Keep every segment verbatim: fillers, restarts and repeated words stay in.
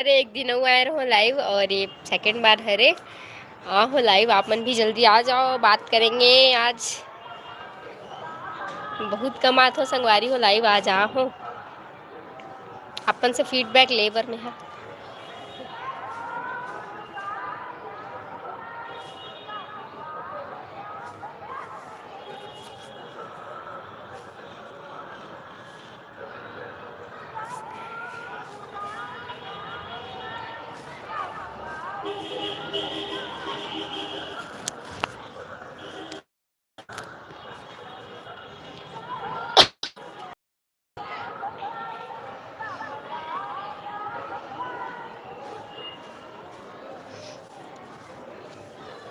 अरे, एक दिन अउ आए रहो live और ये second बार हरे। आहो live, आप मन भी जल्दी आ जाओ, बात करेंगे आज। बहुत कम आत हो संगवारी हो live, आज आहो। अपन से feedback ले बर में हा।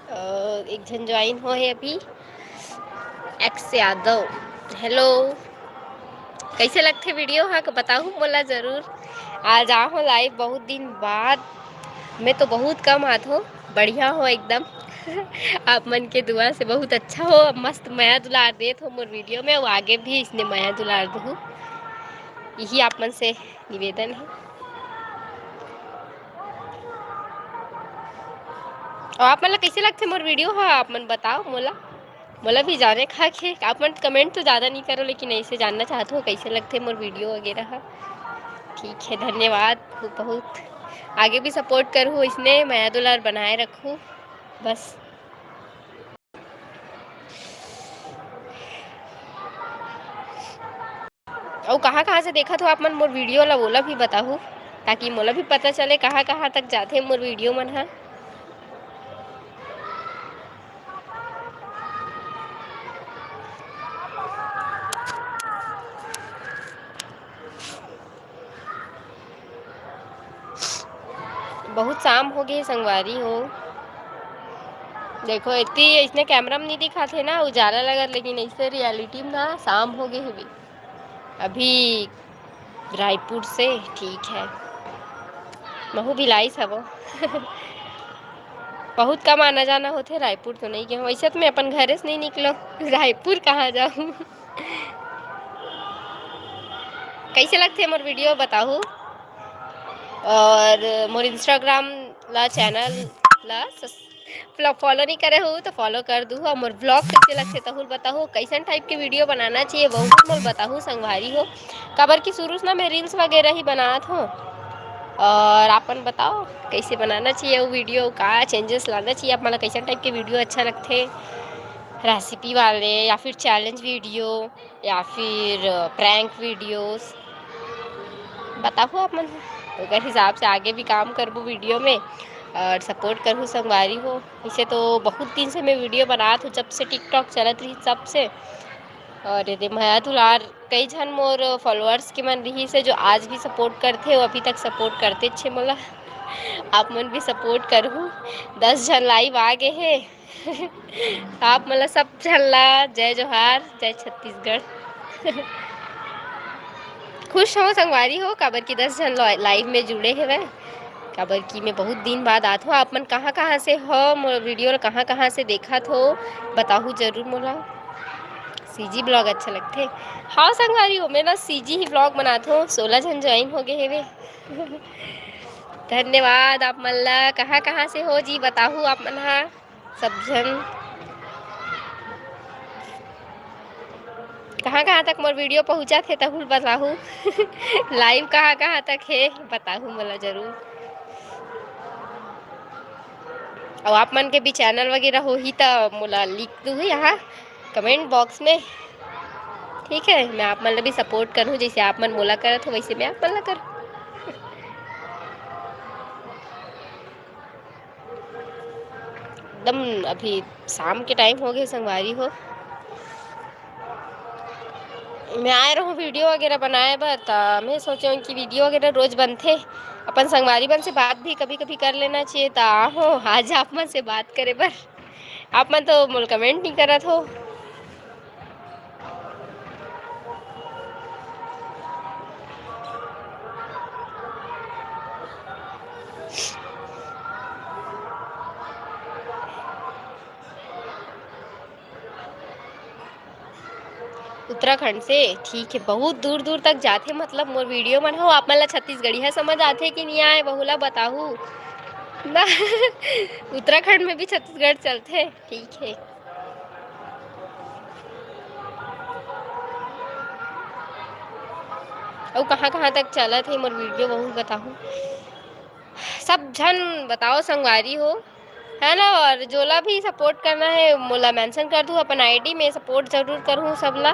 अ, एक झन join हो हे अभी, एक्स यादव। Hello, कैसे लगथे video हा, बताहू मोला जरूर। आज आहो live बहुत दिन बाद, मैं तो बहुत कम आत हो, बढ़िया हो एकदम। आप मन के दुआ से बहुत अच्छा हो, मस्त मया दुलार देत हो मोर video में, अउ आगे भी इसने मया दुलार दहू, यही आप मन से निवेदन है। अउ आप मन ला कैसे लगथे मोर video हा, आप मन बताओ मोला, मोला भी जाने खाक हे। आप मन comment तो ज़्यादा नहीं करो, लेकिन ऐसे जानना चाहत हो कैसे लगथे मोर video वगैरह हा। ठीक है, धन्यवाद बहुत बहुत। आगे भी support करहू, इसने मया दुलार बनाए रखहू बस। अउ कहाँ-कहाँ से देखत हो आप मन मोर video ला, ओला भी बताहू, ताकि मोला भी पता चले कहाँ-कहाँ तक जाथे मोर video मन ह। बहुत शाम हो गे संगवारी हो। देखो, इतनी इसने camera में नहीं दिखाते ना, उजाला लगत, लेकिन ऐसे reality में ना शाम हो गे हवे। अभी रायपुर से, ठीक है, महू भिलाई हवो। बहुत कम आना जाना होथे, रायपुर तो नहीं गए हूँ। वैसे तो मैं अपन घरे से नहीं निकलो, रायपुर कहाँ जाऊँ। कैसे लगथे मोर video बताहू, और मोर Instagram ला, channel ला सस-, follow नहीं करे हो तो follow कर दू, और मोर vlog कैसे लगथे तहू ल बताहू, कैसन type के video बनाना चाहिए वहू मोल बताहू संगवारी हो, काबर कि शुरू से ना मैं reels वगैरह ही बनात हो। और आपन बताओ कैसे बनाना चाहिए वो video, का changes लाना चाहिए, आप मन ला कैसन type के video अच्छा लगथे, recipe वाले या फिर challenge video या फिर prank videos बताओ आप मन, ओकर हिसाब से आगे भी काम करबो video में और support करहू संगवारी हो। इसे तो बहुत दिन से मैं video बनात हूँ, जब से TikTok चलत रही तब से। और ये दे मया दुलार कई झन मोर followers के मन रही से जो आज भी support करथे, वो अभी तक support करते छे मोला। आप मन भी support करहू। दस झन live आ गए हे। आप मन ला सब झन ला जय जोहार, जय छत्तीसगढ़। खुश हो संगवारी हो, काबर कि दस झन लो-, live में जुड़े हवय, काबर कि मैं बहुत दिन बाद आत हो। आप मन कहाँ-कहाँ से हो, मोर video ला कहाँ-कहाँ से देखत हो, बताहू जरूर मोला। CG vlog अच्छा लगथे। हाँ संगवारी हो, मैं ना CG ही vlog बनात हो। सोलह झन join हो गए हेवे। धन्यवाद आप मन ला। कहाँ-कहाँ से हो जी, बताहू आप मन हा। सब झन कहाँ-कहाँ तक मोर video पहुँचत हे, तहू ल बताहू। Live कहाँ-कहाँ तक हे, बताहू मोला जरूर। अउ आप मन के भी channel वगैरह होही, त मोला लिख दूहू यहाँ comment box में, ठीक है? मैं आप मन ला भी support करहूँ, जैसे आप मन मोला करत हो, वैसे मैं आप मन ला करहूँ। एकदम अभी शाम के time हो गए संगवारी हो, मैं आए रहूँ video वगैरह बनाए बर, त मैं सोचे कि video वगैरह रोज बनथे, अपन संगवारी मन से बात भी कभी कभी कर लेना चाहिए। त आहो आज आप मन से बात करे बर, आप मन तो मोल comment नहीं करत हो। उत्तराखंड से। ठीक है, बहुत दूर दूर तक जाथे, मतलब मोर वीडियो मन हो। आप मन ला छत्तीसगढ़िया समझ आथे कि नहीं आए, वहू ला बताहू ना। उत्तराखंड में भी छत्तीसगढ़ चलथे। ठीक है, अउ कहाँ कहाँ तक चलत हे मोर वीडियो, वहू बताहू। सब झन बताओ संगवारी हो, है ना। और जोला भी सपोर्ट करना है, मोला मेंशन कर दू अपन आईडी में, सपोर्ट जरूर करूँ सबला।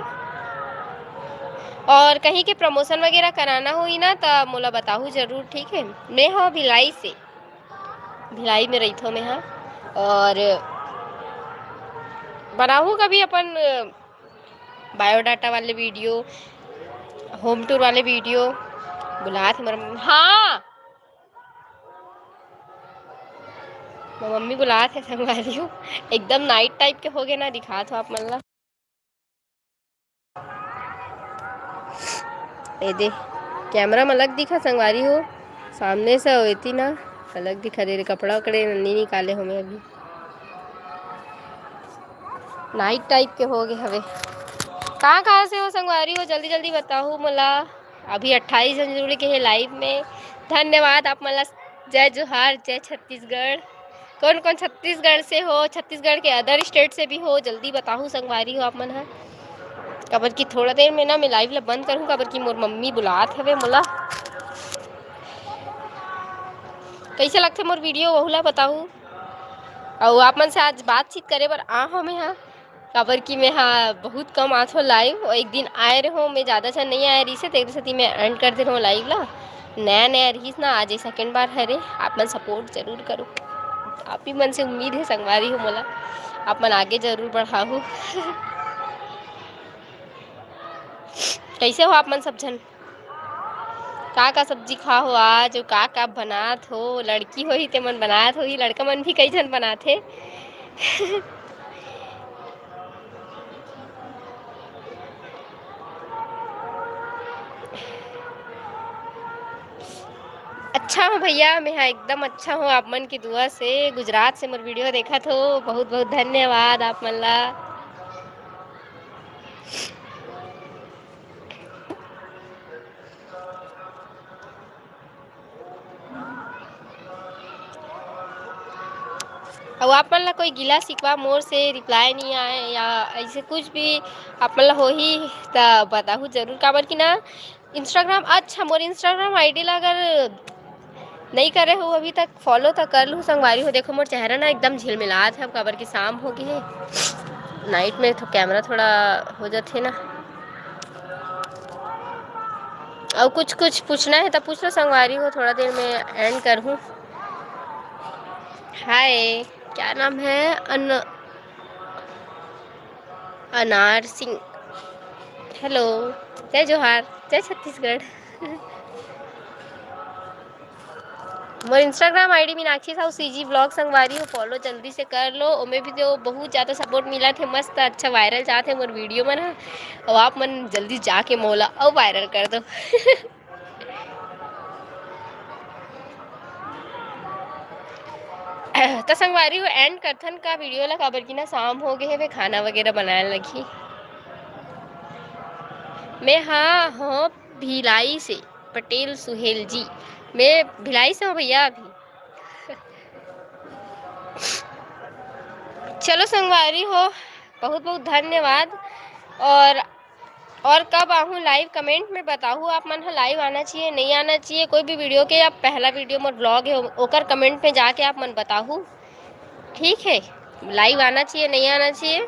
और कहीं के प्रमोशन वगैरह कराना होही ना, त मोला बताहू जरूर, ठीक है। मैं हो भिलाई से, भिलाई में रहिथो मैं हा। और बनाहू कभी अपन बायोडाटा वाले वीडियो, होम टूर वाले वीडियो। बुलात हे मोर मम्मी, हाँ, मोर मम्मी बुलात हे संगवारी हो। एकदम नाइट टाइप के हो गए ना, दिखात हो आप मन ला। ए दे, कैमरा में अलग दिखा संगवारी हो, सामने से होती ना, अलग दिखा दे रे। कपड़ा वकड़े नहीं निकाले हो मैं अभी। नाइट टाइप के हो गए हवे। कहाँ कहाँ से हो संगवारी हो, जल्दी जल्दी बताहू मोला। अभी अट्ठाईस जन जुड़ के हे लाइव में, धन्यवाद आप मन ला। जय जोहार, जय छत्तीसगढ़। कौन कौन छत्तीसगढ़ से हो, छत्तीसगढ़ के अदर स्टेट से भी हो, जल्दी बताहू संगवारी हो आप मन ह, काबर कि थोड़ा देर में ना मैं लाइव ला बंद करूँ, काबर कि मोर मम्मी बुलात हवे मोला। कैसे लगथे मोर वीडियो, वहू ला बताहू। अउ आप मन से आज बातचीत करे बर आ हो मैं हा, काबर कि मैं हा बहुत कम आथो लाइव। एक दिन आए रहो, मैं ज़्यादा अच्छा नहीं आया रही से, तेरे साथ ही मैं एंड कर दे रहो लाइव ला। नया नया रहीस ना, आज ये सेकंड बार हरे। आप मन सपोर्ट जरूर करो, आप ही मन से उम्मीद है संगवारी हो मोला, आप मन आगे जरूर बढ़ाहू। कैसे हो आप मन सब झन? का का सब्जी खा हो आज, का का बनात हो? लड़की होही ते मन बनात होही, लड़का मन भी कई झन बनात हे। अच्छा हो भैया, मैं हा एकदम अच्छा हो, आप मन की दुआ से। गुजरात से मोर वीडियो देखत हो, बहुत बहुत धन्यवाद आप मन ला। अउ आप मन ला कोई गिला शिकवा मोर से रिप्लाई नहीं आए या ऐसे कुछ भी आप मन ला होही त बताहू जरूर, काबर कि ना Instagram, अच्छा, मोर Instagram आईडी ला अगर नहीं करे हो अभी तक, फॉलो तो कर लू संगवारी हो। देखो मोर चेहरा ना एकदम झिलमिलात है, अब काबर कि शाम हो गई है, नाइट में तो कैमरा थोड़ा हो जाते ना। और कुछ कुछ पूछना है तो पूछ लो संगवारी हो, थोड़ा देर में एंड कर हूँ। हाय, क्या नाम है? अन अनार सिंह। हेलो, जय जोहार, जय छत्तीसगढ़। मोर Instagram ID Meenakshi Sahu CG blog संगवारी हो, फॉलो जल्दी से कर लो। ओमे भी तो बहुत ज़्यादा सपोर्ट मिला थे, मस्त अच्छा वायरल जात है मोर वीडियो मन ह। और आप मन जल्दी जाके मोला और वायरल कर दो। त संगवारी हो, एंड करथन का वीडियो ला, काबर कि ना शाम हो गए हवे, खाना वगैरह बनाए लगही। मैं हाँ हो भिलाई से पटेल सुहेल जी, मैं भिलाई से हूँ भैया अभी। चलो संगवारी हो, बहुत बहुत धन्यवाद। और और कब आहूँ लाइव, कमेंट में बताहू आप मन ह। लाइव आना चाहिए, नहीं आना चाहिए, कोई भी वीडियो के, या पहला वीडियो मोर ब्लॉग है, ओकर कमेंट में जाके आप मन बताहू, ठीक है? लाइव आना चाहिए, नहीं आना चाहिए,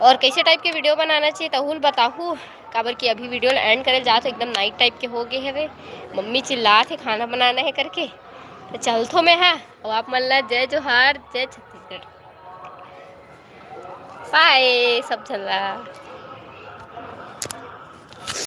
और कैसे टाइप के वीडियो बनाना चाहिए, तहूल बताहू। काबर कि अभी वीडियो एंड करे जात हो, एकदम नाइट टाइप के हो गए हवे। मम्मी चिल्लात है खाना बनाना है करके, तो चलथो मैं हा। और आप मन ला जय जोहार, जय छत्तीसगढ़। बाय सब झन ला।